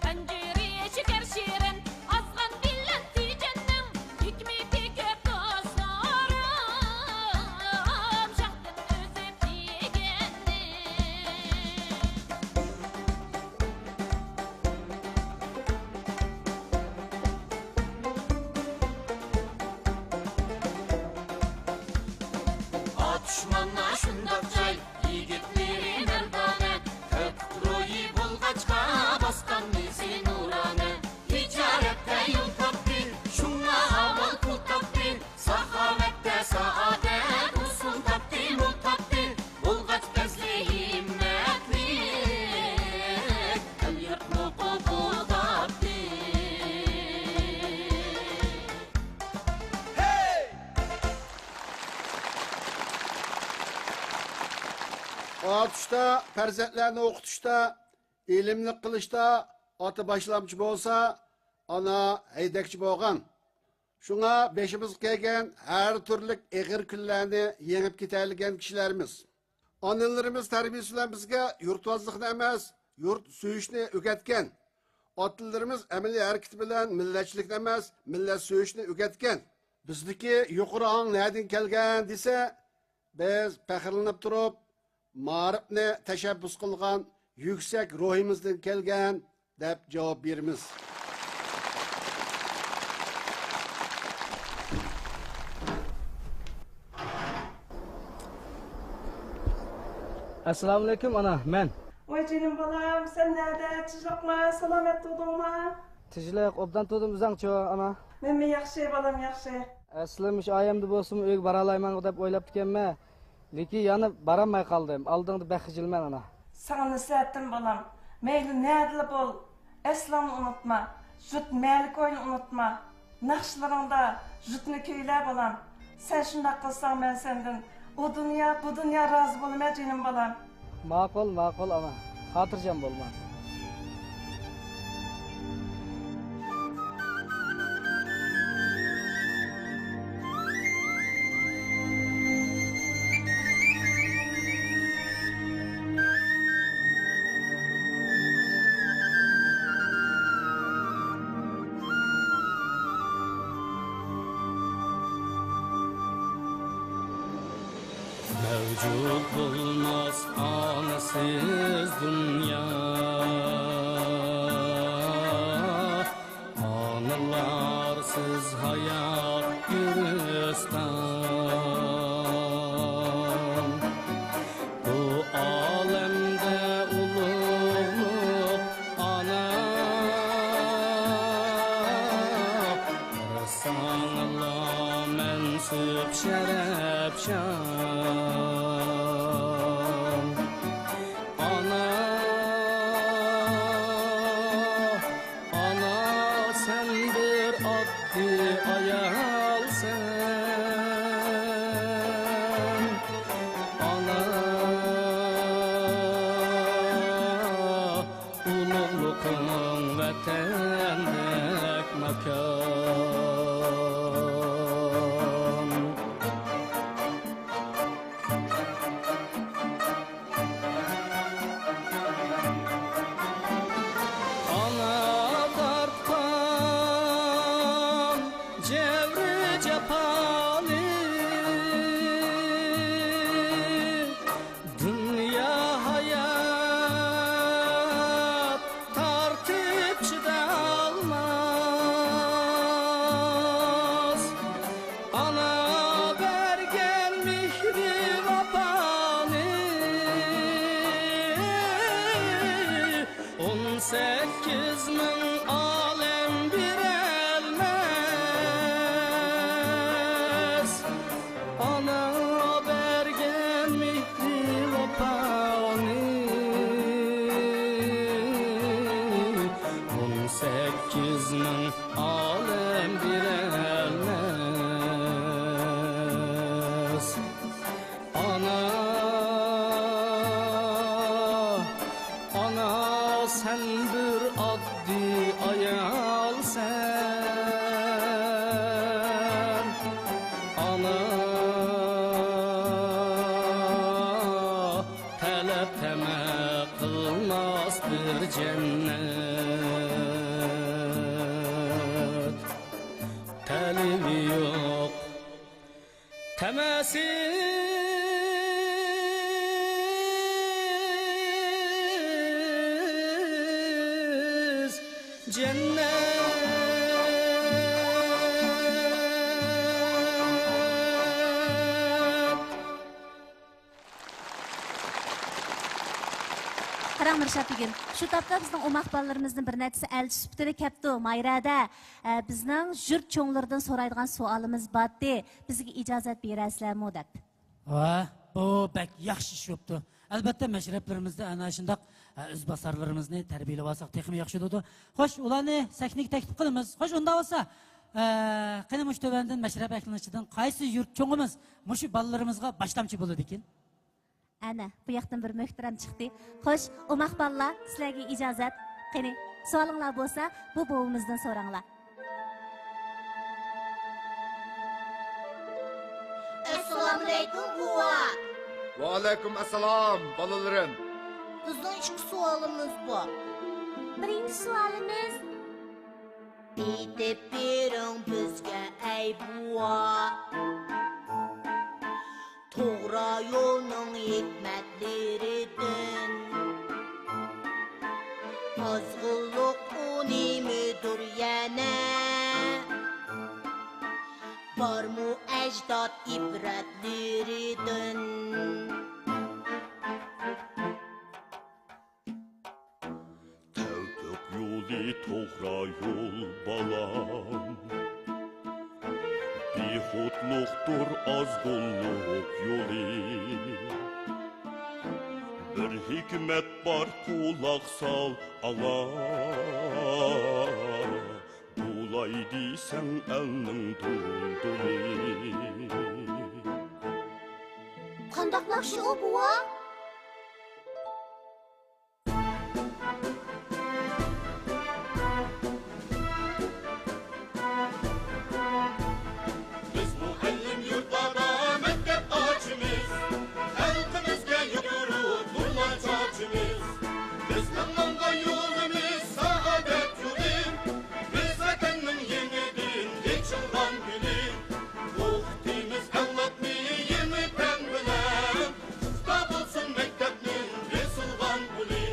ئەنجىرى شېكەر شېرىن، ئازغان بىلەن تېجەننىڭ، ھېكمىتى كۆپ دوستلىرىم، شاھتىن ئۆزۈپ يېگەننىڭ. ئاتۇشمانلار شۇنداق جاي، يىگىتلىرى مەردانە، كۆك روھى بولغاچقا، باسقان ئىزى نۇرانە. تىجارەتتە يول تاپتى، شۇڭا ئاۋۋال پۇل تاپتى. ساخاۋەتتە سائادەت، ئۇسۇل تاپتى، مول تاپتى. بولغاچ پەزلى ھىممەتلىك، ئەل-يۇرتنى قوغداپتى. ئاتۇشتا، پەرزەنتلەرنى ئوقۇتۇشتا، ئىلىملىق قىلىشتا ئاتا باشلامچى بولسا، ئانا ھەيدەكچى بولغان. شۇڭا بېشىمىزغا كەلگەن ھەر تۈرلۈك ئېغىر كۈنلەرنى يېڭىپ كېتەلىگەن كىشىلەرمىز. ئانىلىرىمىز تەربىيىسى بىلەن بىزگە يۇرتۋازلىقنى ئەمەس، يۇرت سۆيۈشنى ئۆگەتكەن. ئاتىلىرىمىز ئەمەلىي ھەرىكىتى بىلەن مىللەتچىلىكنى ئەمەس، مىللەت سۆيۈشنى ئۆگەتكەن. بىزدىكى يۇقىرى ئاڭ نەدىن كەلگەن دېسە، بىز پەخىرلىنىپ تۇرۇپ، مائارىپنى تەشەببۇس قىلغان يۈكسەك روھىمىزدىن كەلگەن، دەپ جاۋاب بېرىمىز. ئەسسالامۇئەلەيكۇم، ئانا، مەن. ۋاي جېنىم بالام، سەن نەدە؟ تىنچلىقما؟ سالامەت تۇردۇڭما؟ تىنچلىق، ئوبدان تۇردۇم، ئۆزۈڭچۇ، ئانا؟ مەنمۇ ياخشى، بالام، ياخشى. ئەسلى مۇشۇ ئايەمدە بولسىمۇ ئۆيگە بارالايمەنغۇ دەپ ئويلاپتىكەنمەن. لېكىن يەنە بارالماي قالدىم. ئالدىڭدا بەك خىجىلمەن، ئانا. ساڭا نەسىھەتىم، بالام. مەيلى نەدىلا بول، ئەسلىڭنى ئۇنتۇما. جۇت مەلىكوينى ئۇنتۇما. ناخشىلىرىڭدا جۇتنى كۈيلە، بالام. سەن شۇنداق قىلساڭ، مەن سەندىن ئۇ دۇنيا، بۇ دۇنيا رازى بولىمەن، جېنىم بالام. ماقۇل، ماقۇل، ئانا. خاتىرجەم بولما. مەۋجۇت بولماس ئانىسىز دۇنيا، ئانىلارسىز ھايات گۈلىستان. بۇ ئالەمدە ئۇلۇغلۇق ئانا، ساڭىلا مەنسۇپ شەرەپ شان. ئانا، ئانا، سەن بىر ئاددىي ئايالسەن. ئانا، ئۇلۇغلۇقۇڭ ۋەتەندەك ماكان. ئانا تارتقان جەۋرى جاپا ئالەم بىلەلمەس. ئانا، ئانا، سەن بىر ئاددىي ئايالسەن. ئانا، تەلەپ تەمە قىلماس بىر جەننەت. تەلىمى يوق، تەمەسىز جەننەت. قاراڭ نۇرشات بېگىم، شۇ تاپتا بىزنىڭ ئوماق بالىلىرىمىزدىن بىر نەچچىسى ئەلچى سۈپىتىدە كەپتۇ، مايرەدە. ئە، بىزنىڭ يۇرت چوڭلىرىدىن سورايدىغان سوئالىمىز بارتى، بىزگە ئىجازەت بېرەرسىلەرمۇ دەپ. ۋا، بۇ بەك ياخشى ئىش بوپتۇ. ئەلبەتتە، مەشرەپلىرىمىزدە ئەنە شۇنداق، ئە، ئىزباسارلىرىمىزنى تەربىيەلىۋالساق تېخىمۇ ياخشى بولىدۇ. خوش، ئۇلارنى سەھنىگە تەكلىپ قىلىمىز. خوش، ئۇنداق بولسا، ئە، قېنى مۇشۇ تۆۋەندىن مەشرەپ ئەھلىنىڭ ئىچىدىن قايسى يۇرت چوڭىمىز مۇشۇ بالىلىرىمىزغا باشلامچى بولىدىكىن؟ ئەنە، بۇ ياقتىن بىر مۆھتەرەم چىقتى. خوش، ئوماق بالىلار، سىلەرگە ئىجازەت. قېنى، سوئالىڭلار بولسا، بۇ بوۋىمىزدىن سوراڭلار. ئەسسالامۇئەلەيكۇم، بوۋا. ۋەئەلەيكۇم ئەسسالام، بالىلىرىم. بىزنىڭ ئىككى سوئالىمىز بار. بىرىنچى سوئالىمىز، ئېيتىپ بېرىڭ بىزگە، ئەي بوۋا، توغرا يولنىڭ ھېكمەتلىرىدىن. ئازغىنلىق ئۇ نېمىدۇر يەنە؟ بارمۇ ئەجداد ئىبرەتلىرىدىن؟ تەۋپىق يولى توغرا يول، بالام. بىخۇدلۇقتۇر ئازغۇنلۇق يولى. بىر ھېكمەت بار، قۇلاق سال ئاڭا. بۇلاي دېسەڭ ئەلنىڭ دۇلدۇلى. قانداق ناخشا ئۇ، بوۋا؟ بىز مۇئەللىم يۇرتلاردا مەكتەپ ئاچىمىز، خەلقىمىزگە يۇرت نۇرلار چاچىمىز. بىزنىڭ ماڭغان يولىمىز سائادەت يولى، بىز ۋەتەننىڭ يېڭىدىن ئېچىلغان گۈلى. ئوقۇتىمىز ئەۋلادنى يېڭى پەن بىلەن، پۇختا بولسۇن مەكتەپنىڭ بېسىلغان پۇلى.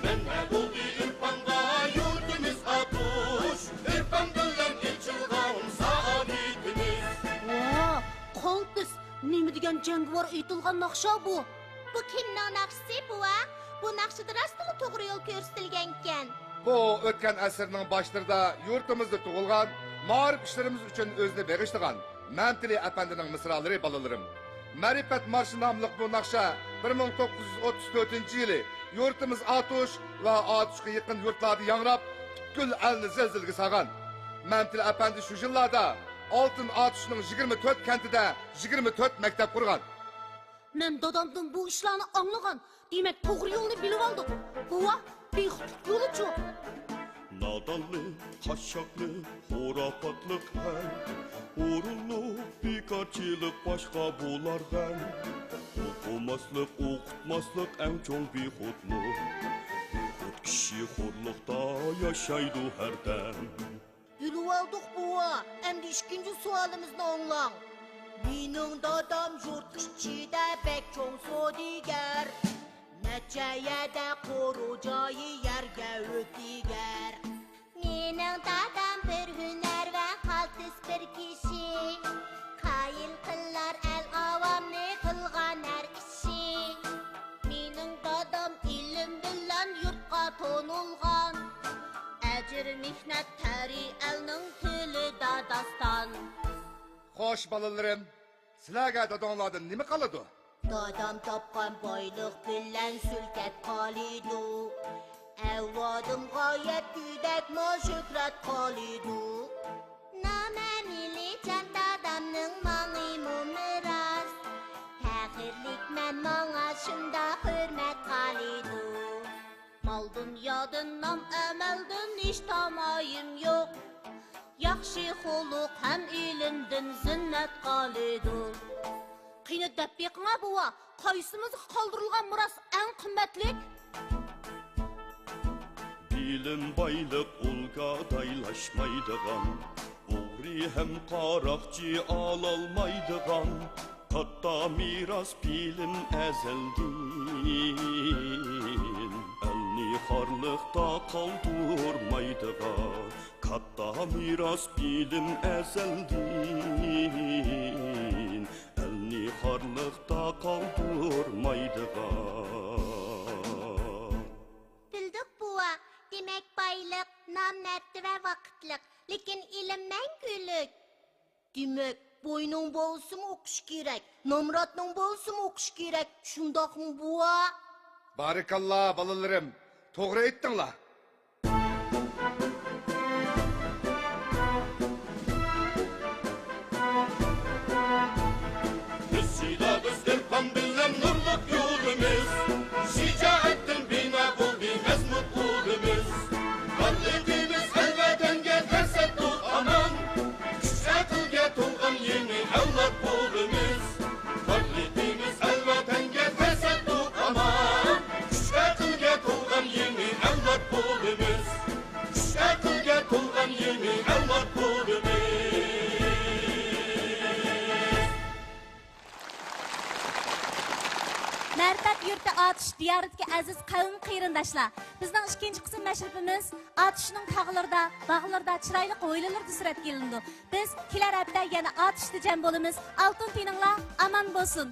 مەنبە بولدى ئىرپانغا يۇرتىمىز ئاتۇش، ئىرپان بىلەن ئېچىلغان سائادىتىمىز. ۋاھ، قالتىس! نېمە دېگەن جەڭگىۋار ئېيتىلغان ناخشا بۇ؟ بۇ كىمنىڭ ناخشىسى، بوۋا؟ بۇ ناخشىدا راستلا توغرا يول كۆرسىتىلگەنكەن. بۇ ئۆتكەن ئەسىرنىڭ باشلىرىدا يۇرتىمىزدا تۇغۇلغان، مائارىپ ئىشلىرىمىز ئۈچۈن ئۆزىنى بېغىشلىغان مەمتىلى ئەپەندىنىڭ مىسرالىرى، بالىلىرىم. مەرىپەت مارشى ناملىق بۇ ناخشا بىر مىڭ توققۇز يۈز ئوتتۇز تۆتىنچى يىلى يۇرتىمىز ئاتۇش ۋە ئاتۇشقا يېقىن يۇرتلاردا ياڭراپ، پۈتكۈل ئەلنى زىلزىلىگە سالغان. مەمتىلى ئەپەندى شۇ يىللاردا ئالتۇن ئاتۇشنىڭ يىگىرمە تۆت كەنتىدە يىگىرمە تۆت مەكتەپ قۇرغان. مەن دادامدىن بۇ ئىشلارنى ئاڭلىغان. دېمەك، توغرا يولنى بىلىۋالدۇق. بوۋا، بىخۇدلۇق يولىچۇ؟ نادانلىق، قاششاقلىق، خۇراپاتلىق ھەم ھۇرۇنلۇق، بىكارچىلىق باشقا بۇلار غەم. ئوقۇماسلىق، ئوقۇتماسلىق ئەڭ چوڭ بىخۇدلۇق. بىخۇد كىشى خورلۇقتا ياشايدۇ ھەردەم. بىلىۋالدۇق، بوۋا. ئەمدى ئىككىنچى سوئالىمىزنى ئاڭلاڭ. مېنىڭ دادام يۇرت ئىچىدە بەك چوڭ سودىگەر. نەچچە يەردە قورۇ جايى، يەرگە ئۆتىگەر. مېنىڭ دادام بىر ھۈنەرۋەن، قالتىس بىر كىشى. قايىل قىلار ئەل ئاۋامنى قىلغان ھەر ئىشى. مېنىڭ دادام ئىلىم بىلەن يۇرتقا تونۇلغان. ئەجىر مېھنەت تەرى ئەلنىڭ تىلىدا داستان. خوش، بالىلىرىم، سىلەرگە داداڭلاردىن نېمە قالىدۇ؟ دادام تاپقان بايلىق بىلەن سۈلكەت قالىدۇ. ئەۋلادىمغا يەتكۈدەكمۇ شۆھرەت قالىدۇ. نامە مىللىي جان دادامنىڭ ماڭىمۇ مىراس. پەخىرلىك مەن ماڭا شۇنداق ھۆرمەت قالىدۇ. مال-دۇنيادىن، نام-ئەمەلدىن ھېچ تامايىم يوق. ياخشى خۇلق ھەم ئىلىمدىن زىننەت قالىدۇ. قېنى دەپ بېقىڭا بوۋا، قايسىمىزغا قالدۇرۇلغان مىراس ئەڭ قىممەتلىك؟ بىلىم بايلىق ئۇلغا دايلاشمايدىغان، ئوغرى ھەم قاراقچى ئالالمايدىغان، كاتتا مىراس بىلىم ئەزەلدىن، ئەلنى خارلىقتا قالدۇرمايدىغان، كاتتا مىراس بىلىم ئەزەلدىن، ئەلنى خارلىقتا قالدۇرمايدىغان. بىلدۇق بوۋا، دېمەك بايلىق، نام-مەرتىۋە ۋاقىتلىق، لېكىن ئىلىم مەڭگۈلۈك. دېمەك، بوينىڭ بالىسىمۇ ئوقۇش كېرەك، نامراتنىڭ بالىسىمۇ ئوقۇش كېرەك، شۇنداقمۇ بوۋا؟ بارىكاللا، بالىلىرىم، توغرا ئېيتتىڭلار. بىز شىدابىز ئىلھام بىلەن نۇرلۇق يولىمىز، شىجائەتتىن بىنا بولدى مەزمۇت ئۇلىمىز. بارلىقىمىز ئەل ۋەتەنگە تەرسەتتۇق ئامان، كۈچ ئەقىلگە تولغان يېڭى ئەۋلاد بولىمىز. بارلىقىمىز ئەل ۋەتەنگە تەسەددۇ ئامان، كۈچ ئەقىلگە تولغان يېڭى ئەۋلاد بولىمىز. كۈچ ئەقىلگە تولغان يېڭى ئەۋلاد بولىمىز. مەرىپەت يۇرتى ئاتۇش دىيارىدىكى ئەزىز قەۋم قېرىنداشلار، بىزنىڭ ئىككىنچى قىسىم مەشرىپىمىز ئاتۇشنىڭ تاغلىرىدا، باغلىرىدا، چىرايلىق ھويلىلىرىدا سۈرەتكە ئېلىنىدۇ. بىز كېلەر ھەپتە يەنە ئاتۇشتا جەم بولىمىز. ئالتۇن تېنىڭلار ئامان بولسۇن!